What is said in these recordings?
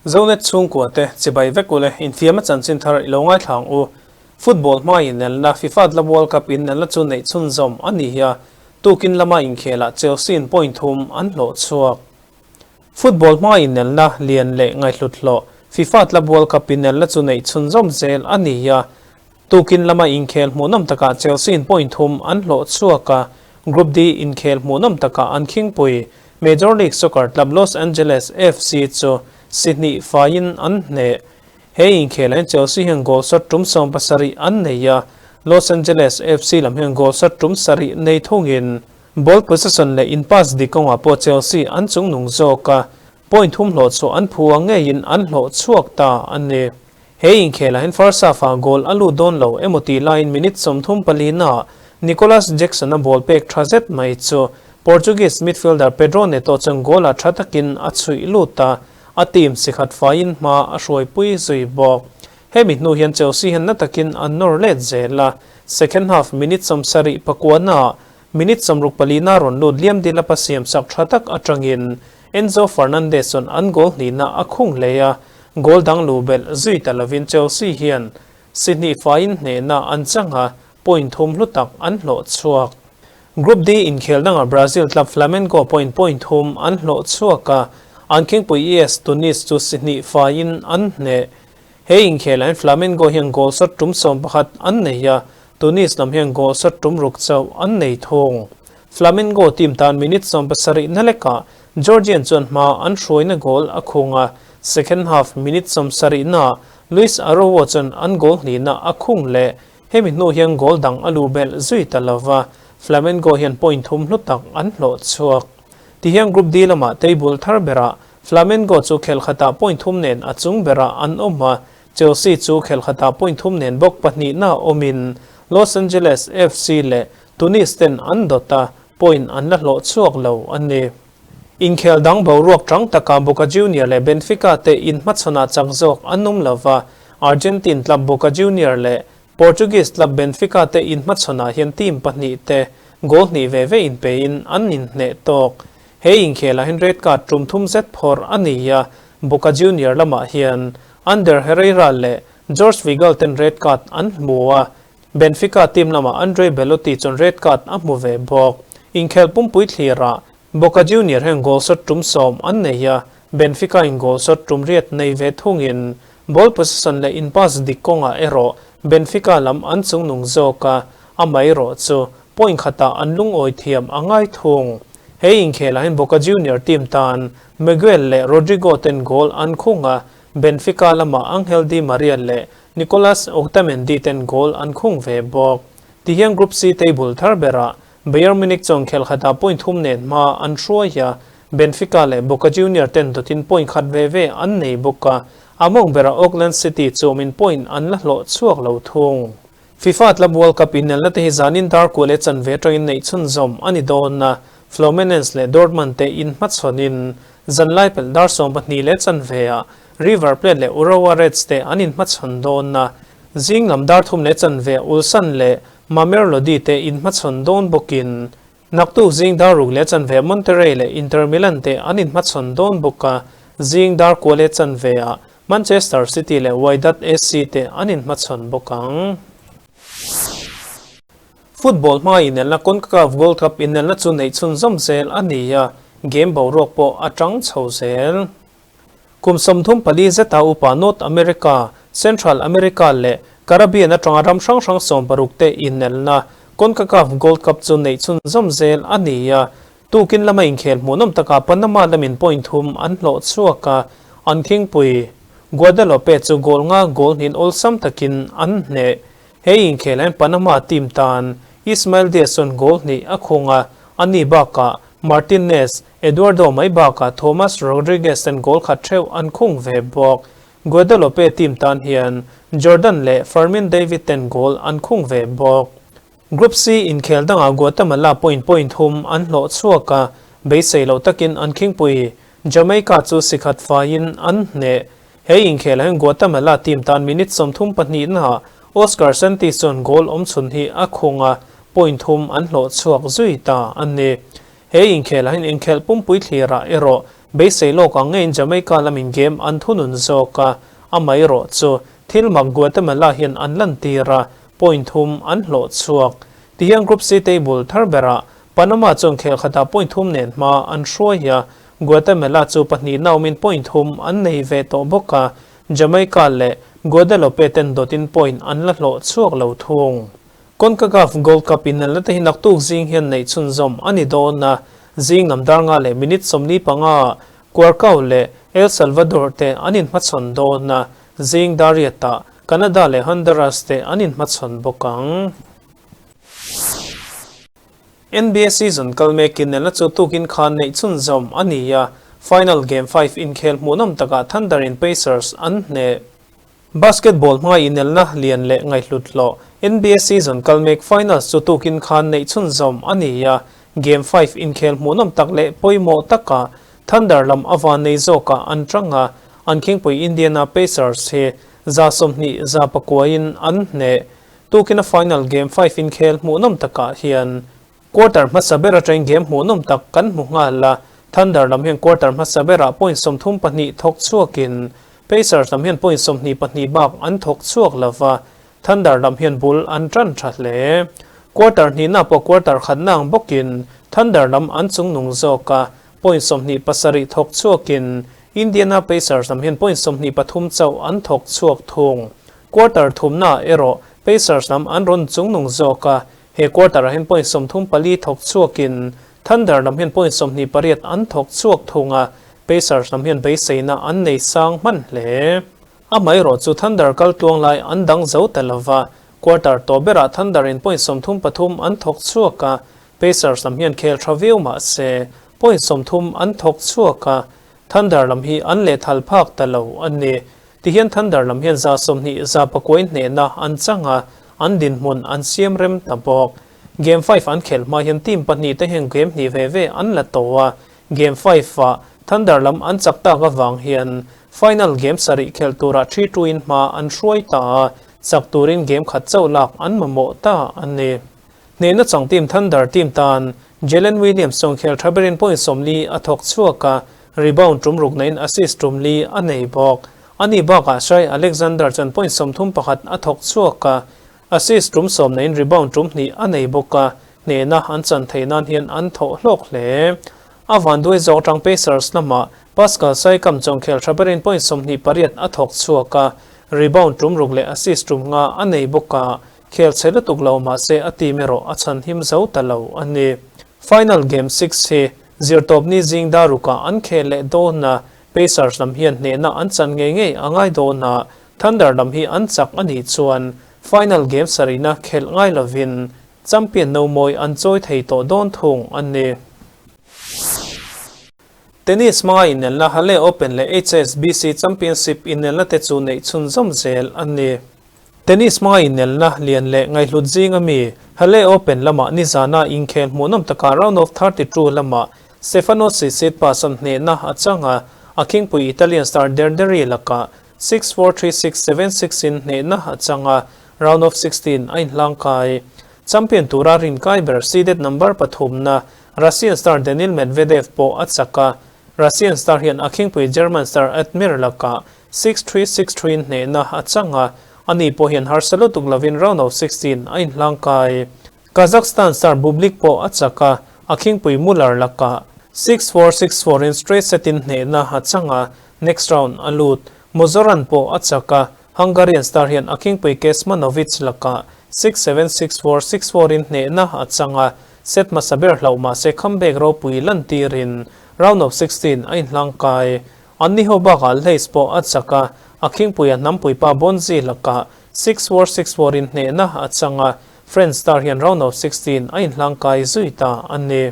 Zonet chhungkua te chibai vek ule infiam a chanchin thar i lo ngaithla ang u. Football hma inelna FIFA Club World Cup inelna chu neih chhunzawm a ni hi a, tukin lama inkhelah Chelsea in point thum an hlawh chhuak. Football hma inelna lian leh ngaihhlut hlawh FIFA Club World Cup inelna chu neih chhunzawm zel a ni hi a, Tukin lama inkhel hmuhnawm takah Chelsea in point thum an hlawh chhuak a, Group D inkhel hmuhnawm takah an khingpui Major League Soccer club Los Angeles FC chu si hnih faiin an hneh. He inkhelah hian Chelsea hian goal shot tum 70 an nei a, Los Angeles FC lam hian goal shot tum sarih nei thungin ball possession leh in pass dik kawngah pawh Chelsea an chungnung zawk a, point thum hlawh chhuah an phu ang ngeiin an hlawh chhuak ta a ni. He inkhelah hian first half-ah goal a lut dawn lo emaw tih laiin minute 34 naah Nicolas Jackson-a ball pek tha zet mai chu Portuguese midfielder Pedro Neto chuan goal-ah tha takin a chhuih lut a, a team sikhat faiin hma a hruaipui zui bawk. Hemi hnu hian Chelsea hian na takin an nawr let zel a, second half minute 74 naah minute 64 na rawn lut liam dil a pa siamsak tha tak atangin Enzo Fernandez chuan an goal hnihna a khung hle a, goal dang luh belh zui ta lovin Chelsea hian si hnih faiin hnehna an chang a, point thum hlu tak an hlawh chhuak. Group D inkhel dangah Brazil club Flamengo pawhin point thum an hlawh chhuak a, an khingpui ES Tunis chu si hnih faiin an hneh. He inkhelah hian Flamengo hian goal shot tum 11 an nei a, Tunis lam hian goal shot tum ruk chauh an nei thung. Flamengo team tan minute 70 na lekah Georgian chuan hma an hruaina goal a khung a, second half minute 70 naah Luis Araujo chuan an goal hnihna a khung leh. Hemi hnu hian goal dang a luh belh zui ta lova, Flamengo hian point thum hlu tak an hlawh chhuak. Tihian Group D lamah table thar berah Flamengo chu khel khatah point thum nen a chung berah an awm a, Chelsea chu khel khatah point thum nen bawk pahnihna awmin Los Angeles FC leh Tunis ten an dawt a, point an la hlawh chhuak lo a ni. Inkhel dang boruak tang taka Boca Junior leh Benfica te inhmachhawnah chak zawk an awm lo va, Argentine club Boca Junior leh Portuguese club Benfica te inhmachhawnah hian team pahnih te goal hnih ve ve inpein an inhneh tawk. He inkhelah hian red card tum thum zet phawrh a ni a, Boca Junior lamah hian Ander Herrera leh Jorge Figal ten red card an hmu a, Benfica team lamah Andre Belotti chuan red card a hmu ve bawk. Inkhel pumpui thlirah Boca Junior hian goal shot tum 10 an nei a, Benfica in goal shot tum riat nei ve thungin ball possession leh in pass dik kawngah erawh Benfica lam an chungnung zawk a, amaherawh chu point khatah an lungawi thiam a ngai thung. He inkhelah hian Boca Junior team tan Miguel leh Rodrigo ten goal an khung a, Benfica lamah Angel Di Maria leh Nicolas Otamendi ten goal an khung ve bawk. Tihian Group C table thar berah Bayern Munich chuan khel khatah point thum nen hma an hruai a, Benfica leh Boca Junior ten dawtin point khat ve ve an nei bawk a, a mawng berah Auckland City chuamin point an la hlawh chhuak lo thung. FIFA Club World Cup inelna te hi zanin dar kuah leh chanve atangin neih chhunzawm a ni dawn a, Fluminense leh Dortmund te inhmachhawnin zanlai pelh dar 12 leh chanveah River Plate leh Urawa Reds te an inhmachhawn dawn a, zing lam dar thum leh chanveah Ulsan leh Mamelodi te inhmachhawn dawn bawkin naktuk zing dar ruk leh chanveah Monterrey leh Inter Milan te an inhmachhawn dawn bawk a, zing dar kua leh chanveah Manchester City leh Wydad SC te an inhmachhawn bawk ang. Football hma inelna CONCACAF Gold Cup inelna chu neih chhunzawm zel a ni a, game boruak pawh a tang chho zel. Kum 34 zeta upa North America, Central America leh Caribbean atanga ram hrang hrang 60 te inelna CONCACAF Gold Cup chu neih chhunzawm zel a ni a, tukin lama inkhel hmuhnawm takah Panama lamin point thum an hlawh chhuak a, an khingpui Guadeloupe chu goal nga goal hnin awlsam takin an hneh. He inkhelah hian Panama team tan Ismael Diaz chuan goal hnih a khung a, ani bakah Martinez, Eduardo mai bakah Thomas Rodriguez ten goal khat theuh an khung ve bawk. Guadeloupe team tan hian Jordan leh Fermin David ten goal an khung ve bawk. Group C inkhel dangah Guatemala point point thum an hlawh chhuak a, beisei loh takin an khingpui Jamaica chu sikhat faiin an hneh. He inkhelah hian Guatemala team tan minute 32 naah Oscar Santis chuan goal awm chhun hi a khung a, point thum an hlawh chhuak zui ta a ni. He inkhelah hian inkhelh pumpui thlirah erawh. Beisei lawk ang ngeiin Jamaica lamin game an thunun zawk a, amaherawh chu thil mak Guatemala hian an lantir a, point thum an hlawh chhuak. Tihian Group C table thar berah Panama chuan khel khatah point thum nen hma an hruai a, Guatemala chu pahnihna awmin point thum an nei ve tawh bawk a, Jamaica leh Guadeloupe ten dawtin point an la hlawh chhuak lo thung. Concacaf Gold Cup inelna te hi naktuk zing hian neih chhunzawm a ni dawn a, zing lam dar nga leh minute 45 ah Curacao leh El Salvador te an inhmachhawn dawn a, zing dar riatah Canada leh Honduras te an inhmachhawn bawk ang. NBA season kal mek inelna chu tukin khan neih chhunzawm a ni a, final game 5 inkhel hmuhnawm takah Thunder in Pacers an hneh. Basketball hma inelna lian leh ngaihhlut hlawh NBA season kal mek finals chu tukin khan neih chhunzawm a ni a, game 5 inkhel hmuhnawm tak leh pawimawh takah Thunder lam a van nei zawkah an tang a, an khingpui Indiana Pacers hi 20 100 in an hneh. Tukina final game 5 inkhel hmuhnawm takah hian quarter hmasa ber atangin game hmuhnawm tak kan hmu nghal a, Thunder lam hian quarter hmasa berah point 32 thawk chhuakin Pacers lam hian point 22 bak an thawk chhuak lova, Thunder lam hian bul an tan tha hle. Quarter hnihna pawh quarter khatna ang bawkin Thunder lam an chungnung zawk a, point 27 thawk chhuakin Indiana Pacers lam hian point 23 chauh an thawk chhuak thung. Quarter thumna erawh Pacers lam an rawn chungnung zawk a, he quarter ah hian point 34 thawk chhuakin Thunder lam hian point 28 an thawk chhuak thung a, Pacers lam hian beiseina an nei sang hman hle. Amaherawh chu Thunder kal tluang lai an dang zo ta lova, quarter tawh berah Thunder in point 33 an thawk chhuak a, Pacers lam hian khel tha viau mah se point 30 an thawk chhuak a, Thunder lam hi an lehthal phak ta lo a ni. Tihian Thunder lam hian 20 109 hnehna an chang a, an dinhmun an siam rem ta bawk. Game 5 an khelh hma hian team pahnih te hian game hnih ve ve an la tawh a, game 5 ah Thunder lam an chak tak avang hian final game sarih khelh turah 3-2 in hma an hruai ta a, chak turin game khat chauh lak an mamawh ta a ni. Hnehna chang team Thunder team tan Jalen Williams chuan khel tha berin point 40 a thawk chhuak a, rebound tum ruk naiin assist tum li a nei bawk. Ani bakah Shai Alexander chuan point 31 a thawk chhuak a, assist tum 10 naiin rebound tum hnih a nei bawk a, hnehna an chan theih nan hian an thawh hlawk hle. A van duai zawk atang Pacers lamah Pascal Siakam chuan khel tha berin point 28 a thawk chhuak a, rebound tum ruk leh assist tum nga a nei bawk a, khel che lutuk lo mah se a team erawh a chhan him zo ta lo a ni. Final game 6 hi zirtawpni zing darukah an khel leh dawn a, Pacers lam hian hnehna an chan ngei ngei a ngai dawn a, Thunder lam hi an chak a nih chuan final game sarihna khelh ngai lovin champion no mawi an chawi thei tawh dawn thung a ni. Tennis hmanga inelna Halle Open leh HSBC Championship inelna te chu neih chhunzawm zel a ni. Tennis hmanga inelna lian leh ngaihhlut zinga mi Halle Open lamah nizana inkhel hmuhnawm takah round of 32 lamah Stefanos Tsitsipas an hnehna a chang a, a khingpui Italian star Derderi lakah 6-4, 3-6, 7-6 in hnehna a chang a, round of 16 a inhlang kai. Champion tura rinkai ber seeded number pathumna Russian star Daniil Medvedev pawh a chak a, Russian star hian a khingpui German star Admir lakah 6-3, 6-3 in hnehna a chang a, ani pawh hian harsa lutuk lovin round of 16 a inhlang kai. Kazakhstan star Bublik pawh a chak a, a khingpui Muller lakah 6-4, 6-4 in straight set in hnehna a chang a, next round a lut. Muzoran pawh a chak a, Hungarian star hian a khingpui Kesmanovic lakah 6-7, 6-4, 6-4 in hnehna a chang a, set hmasa ber hlauh mah se comeback ropui lantirin round of 16 a inhlang kai. Anni ho bakah Leis pawh a chak a, a khingpui a hnampui pa Bonzi lakah 6-4, 6-4 in hnehna a chang a, French star hian round of 16 a inhlang kai zui ta a ni.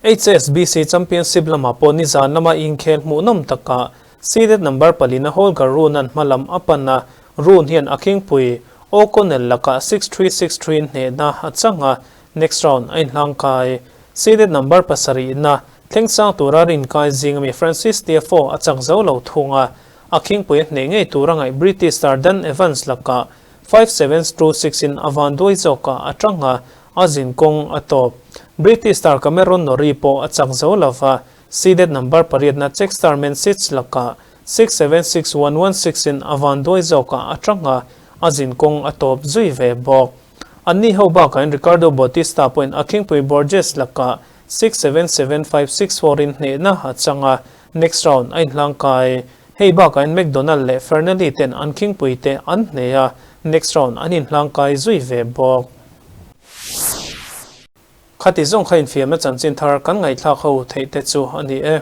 HSBC Championship lamah pawh nizan lama inkhel hmuhnawm takah seeded number palina Holger Rune an hma lam a pan a, Rune hian a khingpui O'Connell lakah 6-3, 6-3 in hnehna a chang a, next round a inhlang kai. Seeded number pasarihna thleng sang tura rinkai zing ami Francis Tiafoe a chak zo lo thung a, a khingpui a hneh ngei tura ngaih British star Dan Evans lakah 5-7, 2-6 in a van duai zawkah a tang a, a zin kawng a tawp. British star Cameron Norrie pawh a chak zo lova, Seeded number pariatna Czech star Mensich lakah 6 7 6 1 1 6 in a vanduai zawkah a tang a, a zin kawng a tawp zui ve bawk. Anni ho bakain Ricardo Bautista pawhin a khingpui Borges lakah 6 7 7 5 6 4 in hnehna a chang a, next round a inhlangkai. Hei bakain McDonald leh Fernelli ten an khingpui te an hneh a, next round an inhlangkai zui ve bawk. Khati zawng kha infiamna chanchin thar kan ngaihthlak ho theih te chu a ni e.